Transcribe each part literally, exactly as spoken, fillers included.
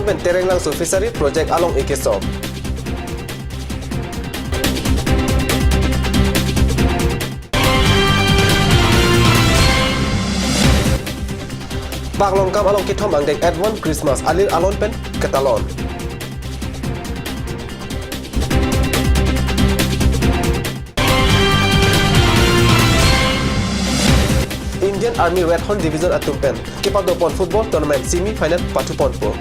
Pen Terenglangso Fishery Project along-e kesom. Paklongkam along kethom angdeng Advance Christmas alir alon pen ketalon. Indian Army Red Horn Division atum pen kepadopon football tournament semi final pathuponpo.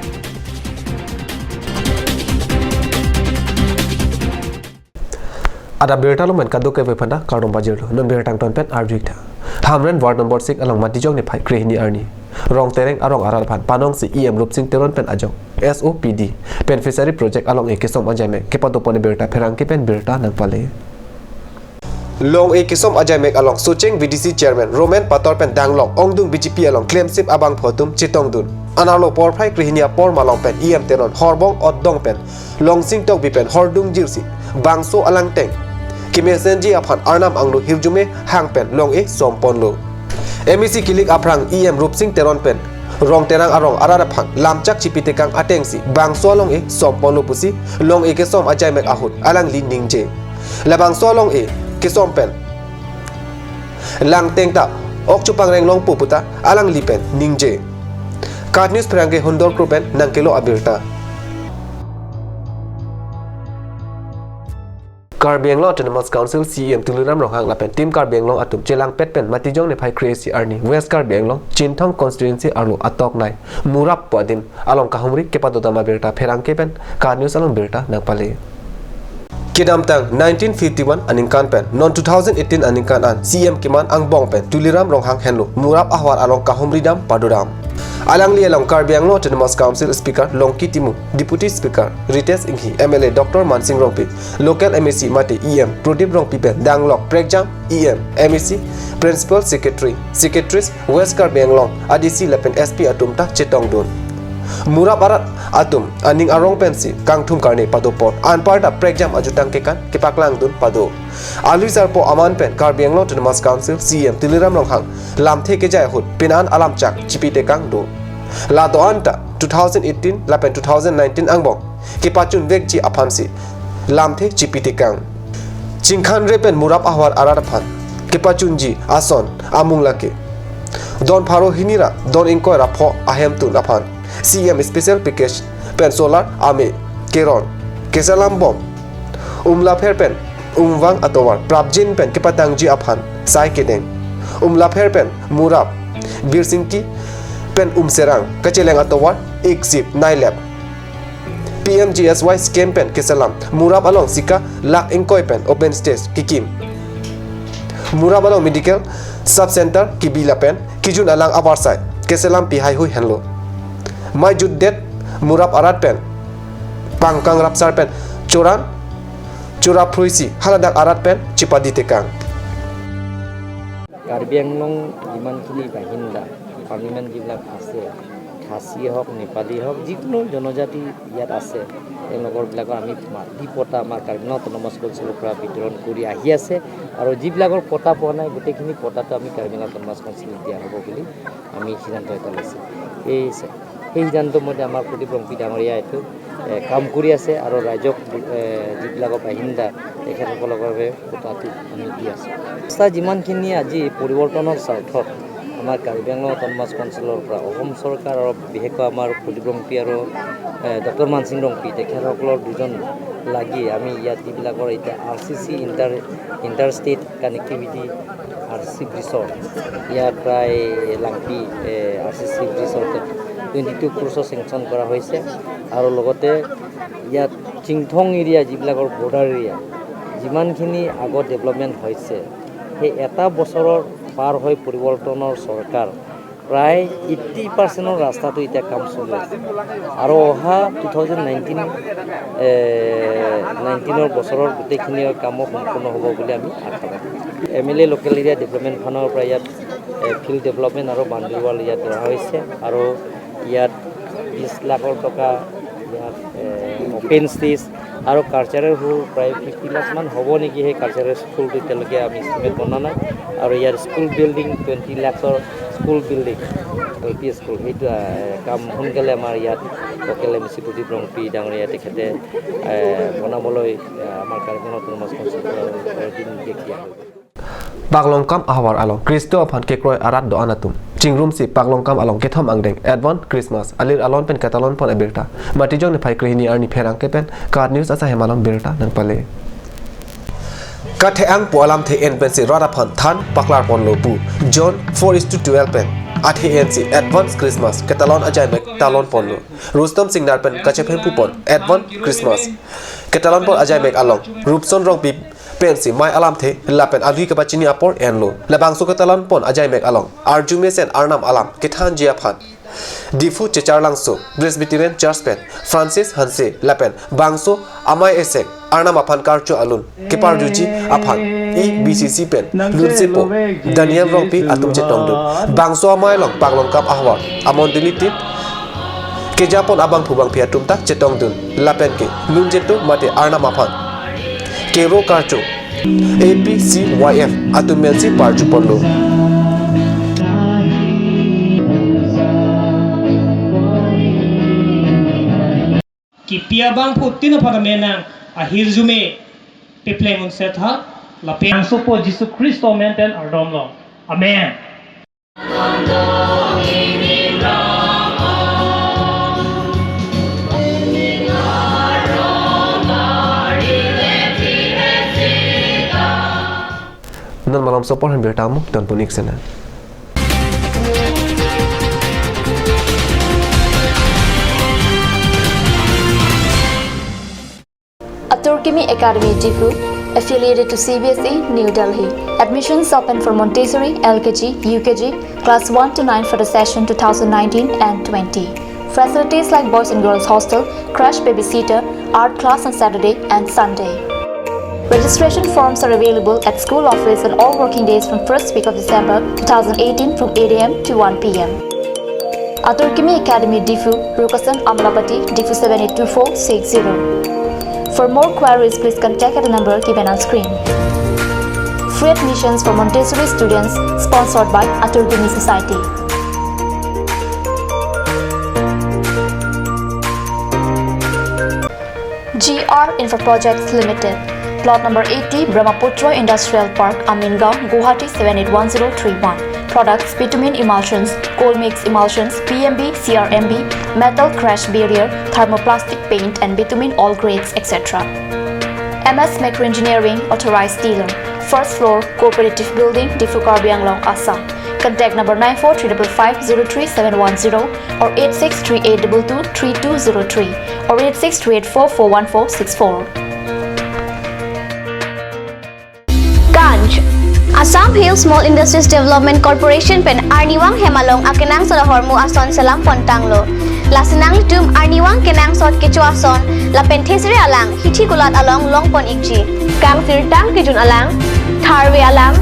Adap birta along pen kadokave aphanta kardom pajirlo. Non birta angton pen arju-ik tha. Hamren ward number six along Matijong niphai krehini arni Rongtereng arong arat aphan panongsi E M Rupsing Teron pen ajok S O P D pen Fishery Project along-e kesom ajaimek kepadopon abirta pherangke pen birta nangpale. Long-e kesom ajaimek along Socheng V D C Chairman Roman Pator pen danglok ongdung B J P along klemsip abangphu atum chetongdun. Anerlo porphai krehini apor malong pen E M Teron horbong otdong pen longsing tokbi pen hordung jirsi bangso alangteng kemesenji aphan Arnam angno hirjume hang pen long-e somponlo. M A C kilik aphrang E M Rupsing Teron pen Rongtereng arong arat aphan lamchak chipitekang atengsi bangso along-e somponlo pusi long-e kesom ajaimek ahut alangli ningje. Labangso along-e kesom pen langteng ta ok chopangreng longpo puta alangli pen ningje. KAT News pherangke Hundor Kro pen nangkelo abirta. Karbi Anglong Autonomous Council C E M Tuliram Ronghang lapen Team Karbi Anglong atum chelangpet pen Matijong niphai kre-isi arni West Karbi Anglong Chinthong constituency arlo atoknai Murap pu adim along kahumri kepadodam abirta pherangke pen KAT News along birta nangpale. Kedamtang nineteen fifty-one aningkan pen non two thousand eighteen aningkan an C E M keman angbong pen Tuliram Ronghang henlo Murap ahavar along kahumridam padodam. Alangli along Karbi Anglong Autonomous Council Speaker Longki Timung, Deputy Speaker Ritesh Enghi, M L A Doctor Mansing Rongpi, local M A C mate E M Prodip Rongpi pen danglok prekjam E M, M A C, Principal Secretary, Secretaries, West Karbi Anglong A D C lapen S P atum ta chetongdun. Murap arat atum aning arong pensi kangthum karne padopon anparta prekjam ajutang kekan kepaklangdun pado. Alu sarpo aman pen Karbi Anglong Autonomous Council C E M Tuliram Ronghang lamthe kejai ahut penan alamchak chipitekang do. La do-an ta two thousand eighteen lapen two thousand nineteen angbong kepachunvekji aphansi lamthe chipitekang. Chingkhanre pen Murap ahavar arat aphan kepachunji ason amung lake don pharo hini ra don ingkoi ra pho ahemtun aphan C E M special package pen solar ame, keron, keselam bom, umlapher pen umvang atovar prapjin pen kepatangji aphan sai kedeng, umlapher pen Murap, Birsingki pen Umserang kacheleng atovar ik sip nailep. P M G S Y scheme pen keselam Murap along sika lakh ingkoi pen open stage kekim. Murap along medical sub center kebi lapen kejun alang avarsai keselam pi haihui henlo. Mai jutdet Murap arat pen pangkang rapsar pen choran chora phruisi haladak arat pen chipadi tekang. Karbi আংলং যিমানখিনি বাসিন্দা, পাৰ্লিমেণ্ট যিবিলাক আছে, খাচী হওক, নেপালী হওক, যিকোনো জনজাতি ইয়াত আছে, তেওঁলোকৰবিলাকৰ আমি মাটি পট্টা আমাৰ কাৰ্বি আংলং অট'নমাছ কাউন্সিলৰ পৰা বিতৰণ কৰি আহি আছে। আৰু যিবিলাকৰ পট্টা পোৱা নাই, গোটেইখিনি পট্টাটো আমি কাৰ্বি আংলং অট'নমাছ কাউন্সিলত দিয়া হ'ব বুলি আমি সিদ্ধান্ত এটা লৈছোঁ। এই, সেই সিদ্ধান্ত মতে আমাৰ প্ৰদীপ ৰংপী ডাঙৰীয়া এইটো, এ, কাম কৰি আছে আৰু ৰাইজক, এ, যিবিলাকৰ বাসিন্দা, তেখেতসকলৰ বাবে পট্টাটো আমি দি আছোঁ। ৰাস্তা যিমানখিনি আজি পৰিৱৰ্তনৰ স্বাৰ্থত আমাৰ কাৰ্বি আংলং অট'নমাছ কাউন্সিলৰ পৰা অসম চৰকাৰ আৰু বিশেষকৈ আমাৰ প্ৰদীপ ৰংপী আৰু, এ, ডক্টৰ মানসিং ৰংপী, তেখেতসকলৰ দুজন লাগি আমি ইয়াত যিবিলাকৰ এতিয়া আৰ চি চি ইণ্টাৰ, ইণ্টাৰ ষ্টেট কানেক্টিভিটি আৰ চি চি ব্ৰিজৰ, ইয়াত প্ৰায় লাংপি, এ, আৰ চি চি ব্ৰিজৰ টুৱেণ্টি টু ক্ৰ'ৰ্ছৰ চেংচন কৰা হৈছে। আৰু লগতে ইয়াত চিংথং এৰিয়া, যিবিলাকৰ বৰ্ডাৰ এৰিয়া, যিমানখিনি আগত ডেভেলপমেণ্ট হৈছে, সেই এটা বছৰৰ পাৰ হৈ পৰিৱৰ্তনৰ চৰকাৰ প্ৰায় এইটি পাৰ্চেণ্টৰ ৰাস্তাটো এতিয়া কাম চলি আছে। আৰু অহা টু থাউজেণ্ড নাইনটিন, এ, নাইনটিনৰ বছৰৰ গোটেইখিনি কামো সম্পূৰ্ণ হ'ব বুলি আমি আশা ৰাখোঁ। এম এল এ লোকেল এৰিয়া ডেভেলপমেণ্ট ফাণ্ডৰ পৰা ইয়াত, এ, ফিল্ড ডেভেলপমেণ্ট আৰু বাউণ্ডেৰী ৱাল ইয়াত ধৰা হৈছে। আৰু ইয়াত বিছ লাখৰ টকা ইয়াত, এ, অপেন ষ্টেজ আৰু কালচাৰেল হল প্ৰায় ফিফটি লাখ মান হ'ব নেকি, সেই কালচাৰেল স্কুলটো এতিয়ালৈকে আমি এষ্টিমেট বনোৱা নাই। আৰু ইয়াৰ স্কুল বিল্ডিং টুৱেণ্টি লাখৰ school building, L P school, সেইটো, আহ, কাম সোনকালে আমাৰ ইয়াত লোকেল এম চি প্ৰদীপ ৰংপি ডাঙৰীয়া তেখেতে, আহ, বনাবলৈ, আহ, আমাৰ কাৰ্বি আংলং অট'নমাছ কাউন্সিলৰ পৰা দিন দেখিয়া হৈ গ'ল। Paklongkam ahavar along Khristo aphan kekroi arat do-an atum chingrumsi Paklongkam along kethom angdeng Advance Christmas alir alon pen ketalon pon abirta Matijong niphai krehini arni pherangke pen KAT News asai hem along birta nangpale. Kathe-ang pu alamthe en pensi rat aphan than paklar ponlo pu John four is to twelve pen athe ensi Advance Christmas ketalon ajaimek talon ponlo. Rustom Singnar pen kachephem pu pon Advance Christmas ketalon pon ajaimek along Rupson Rongpi pensi mei alamthe lapen alui kepachini apor enlo. Labangso ketalon pon ajaimek along arjumesen Arnam alam kethanji aphan Diphu Checharlangso Presbyterian Church pen Francis Hanse lapen bangso amei esek Arnam aphan karcho alun keparjuji aphan E B C C pen lunsepo Daniel Rongpi atum chetongdun. Bangso amei along Paklongkam ahavar amondoli tin kejapon abangphu bangphi atum ta chetongdun lapen ke lunjeto mate Arnam aphan kero karcho A P C Y F atum pensi parju ponlo. Kipi abangphu tin aphan amen nang ahirjume pepleng unset ha lapen angsopo Jisu Khristo amen pen ardomlo. Amen. Non malomso apor ahin birta mo, don punik sena. Atur Kimi Academy Diphu, affiliated to C B S E, New Delhi. Admissions open for Montessori, L K G, U K G, class one to nine for the session two thousand nineteen and twenty. Facilities like boys and girls hostel, crash babysitter, art class on Saturday and Sunday. Registration forms are available at school office on all working days from first week of December two thousand eighteen from eight A M to one P M. Atur Kimi Academy Diphu, Rukasan Amlapati, Diphu seven eight two four six zero. For more queries, please contact at the number given on screen. Free admissions for Montessori students, sponsored by Atur Kimi Society. G R Infra Projects Limited, Plot number eighty, Brahmaputra Industrial Park, Amingaon, Guwahati seven eight one zero three one. Products: bitumen emulsions, cold mix emulsions, P M B, C R M B, metal crash barrier, thermoplastic paint and bitumen all grades, et cetera. M S Micro Engineering, authorized dealer, first floor, Cooperative Building, Diphu, Karbi Anglong, Assam. Contact number nine four three five five zero three seven one zero or eight six three eight two two three two zero three or eight six three eight four four one four six four. Kanj, Assam Hill Small Industries Development Corporation pen arnivang hem along akenangsot ahormu ason selam pontanglo. Lasi nanglitum arnivang kenangsot kecho ason lapen thesere alang hithi kulat along longpon ikji. Kangsirtang kejun alang, tharve alang,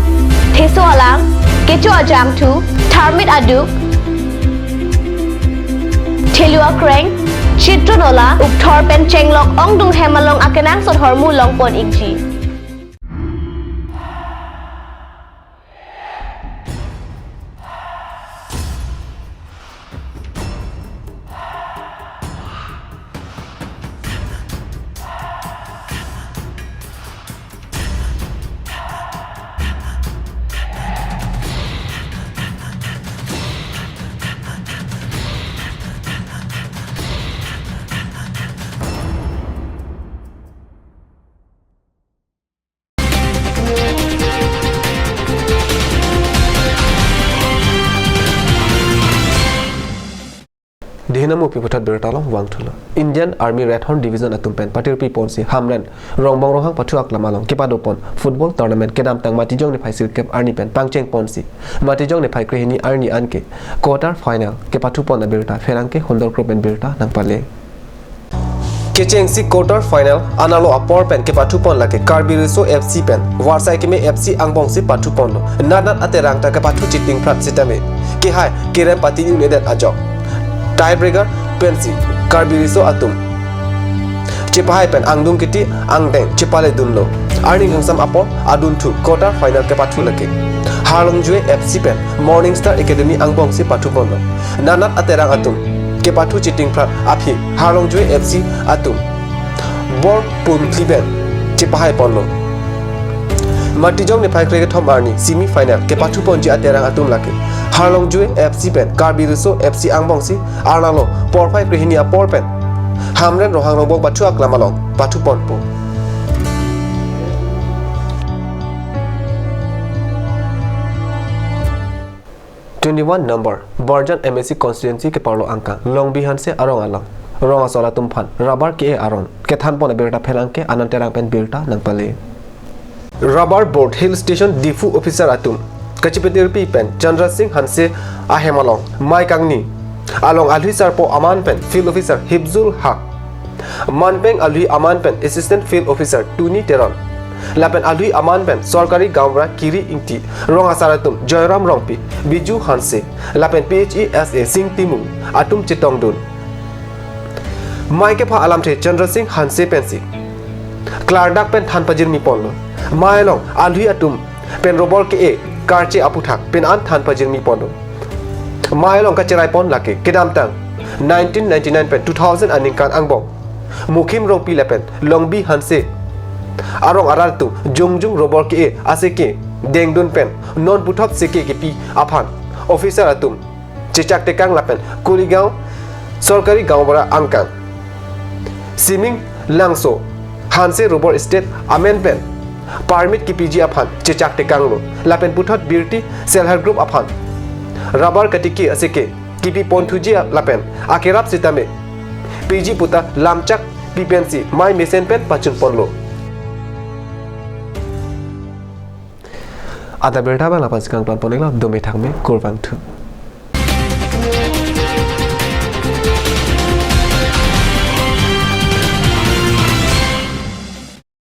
theso alang, kecho ajangthu, tharmit aduk, thelu akreng, chitro nola, ukthor pen chenglok ongdung hem along akenangsot ahormu longpon ikji. Dihina mupi puthot birta along vangthulo. Indian Army Red Horn Division atum pen patirpi ponsi Hamren Rongbong Ronghang pathu aklam along kepado pon football tournament kedamtang Matijong niphai sirkep arni pen pangcheng ponsi Matijong niphai krehini arni anke quarter final kepathu pon abirta pherangke Hundor Kro pen birta nangpale. Kechengsi quarter final analo apor pen kepathu pon lake Karbi Riso F C pen Warsai Keme F C angbongsi pathu ponlo. Natnat aterang ta kepathu chiting prat sitame kehai kerem pati un-edet ajok tiebreaker pensi Karbi Riso atum chepahai pen angdung kiti angdeng chepaledunlo. Arni kangsam apor adunthu quarter final kepathu lake Harlongjue F C pen Morning Star Academy angbongsi pathuponlo. Nanat aterang atum kepathu chitingphrat aphi Harlongjue F C atum bor punthli pen chepahaiponlo. Matijong niphai krekethom arni semi final kepathuponji aterang atum lake Harlongjue F C pen Karbi Riso F C angbongsi arnalo porphai krehini apor pen Hamren Rohang Rongbong Bathu Aklam along pathuponpo. Twenty-one number Borjan M A C constituency keparlo angkang Longbi Hanse arong along rong asor atum aphan rubber ke-e aron kethanpon abirta phelang ke Anand Terang pen birta nangpale. Rubber Board Hill Station Diphu officer atum kachipetirpi pen Chandra Singh Hanse ahem along mei kangni along alwi sarpo aman pen field officer Hibzul Haq, manpeng alwi aman pen assistant field officer Tuni Teron, lapen alwi aman pen sorkari gaonbura Kiri Ingti, rong asar atum Joyram Rongpi, Biju Hanse, lapen P H E S A Singh Timung atum chetongdun. Mei kepha alamthe Chandra Singh Hanse pensi klardak pen than pajirmiponlo. Mei along alwi atum pen rubber ke-e karche aphuthak pin an than pajirmiponlo. Mei along kacheraipon lake kedamtang nineteen ninety-nine pen two thousand aningkan angbong Mukhim Rongpi lapen Longbi Hanse arong arat atum jongjung rubber ke-e aseke dengdun pen non puthot seke kepi aphan officer atum chechak tekang lapen Kurigaon sorkari gaonbura angkang Siming Langso Hanse rubber estate amen pen permit kepiji aphan chechak tekanglo lapen puthot birti self help group aphan rubber katiki aseke kipi ponthuji lapen akerap sitame piji puta lamchak pi pensi mei mesen pen pachunponlo. Adap birta abang lapu-an si kangtonpon-iklo, dome thakme, kurvangthu.